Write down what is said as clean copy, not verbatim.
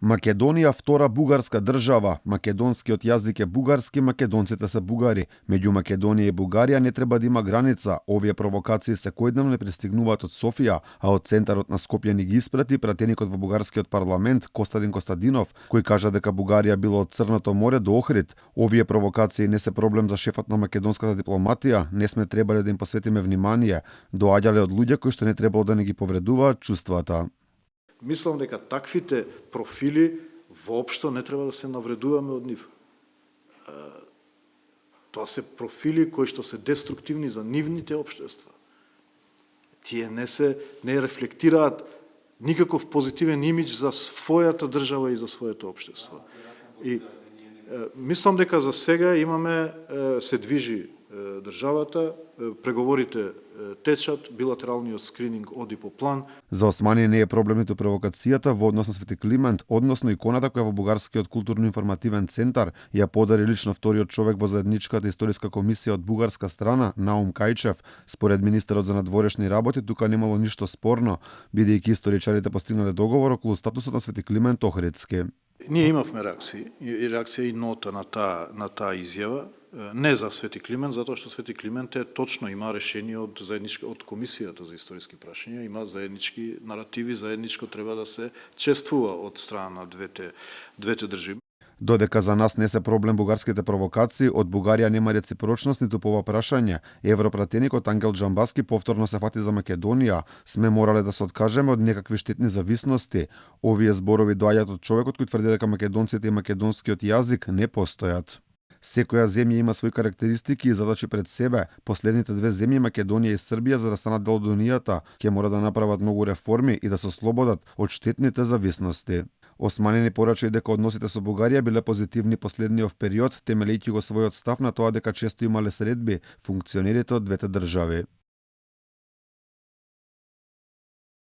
Македонија втора бугарска држава. Македонскиот јазик е бугарски, македонците се бугари. Меѓу Македонија и Бугарија не треба да има граница. Овие провокации секојдневно не пристигнуваат од Софија, а од центарот на Скопје ни ги испрати пратеникот во бугарскиот парламент Костадин Костадинов, кој кажа дека Бугарија било од Црното море до Охрид. Овие провокации не се проблем за шефот на македонската дипломатија, не сме требале да им посветиме внимание. Доаѓале од луѓе кои што не требало да не ги повредуваат чувствата. Мислам дека таквите профили воопшто не треба да се навредуваме од нив. Тоа се профили кои што се деструктивни за нивните општества. Тие не рефлектираат никаков позитивен имидж за својата држава и за своето општество. И мислам дека за сега се движи државата, преговорите течат, билатералниот скрининг оди по план. За Османи не е проблем ниту провокацијата во однос на Свети Климент, односно иконата која во Бугарскиот културно-информативен центар ја подари лично вториот човек во заедничката историска комисија од бугарска страна, Наум Кајчев. Според министерот за надворешни работи, тука немало ништо спорно, бидејќи историчарите постигнале договор околу статусот на Свети Климент Охридски. Ние имавме реакција и нота на таа изјава, не за Свети Климент, затоа што Свети Климент точно има решение од комисијата за историски прашања, има заеднички наративи, заедничко треба да се чествува од страна на двете држави. Додека за нас не се проблем бугарските провокации, од Бугарија нема реципрочност ниту по ова прашање. Европратеникот Ангел Джамбаски повторно се фати за Македонија. Сме морале да се откажеме од некакви штетни зависности. Овие зборови доаѓаат од човекот кој тврди дека македонците и македонскиот јазик не постојат. Секоја земја има свои карактеристики и задачи пред себе. Последните две земји, Македонија и Србија, за да станат дел од Унијата, ќе мора да направат многу реформи и да се ослободат од штетните зависности. Османи ни порача и дека односите со Бугарија биле позитивни последниот период, темелејќи го својот став на тоа дека често имале средби функционерите од двете држави.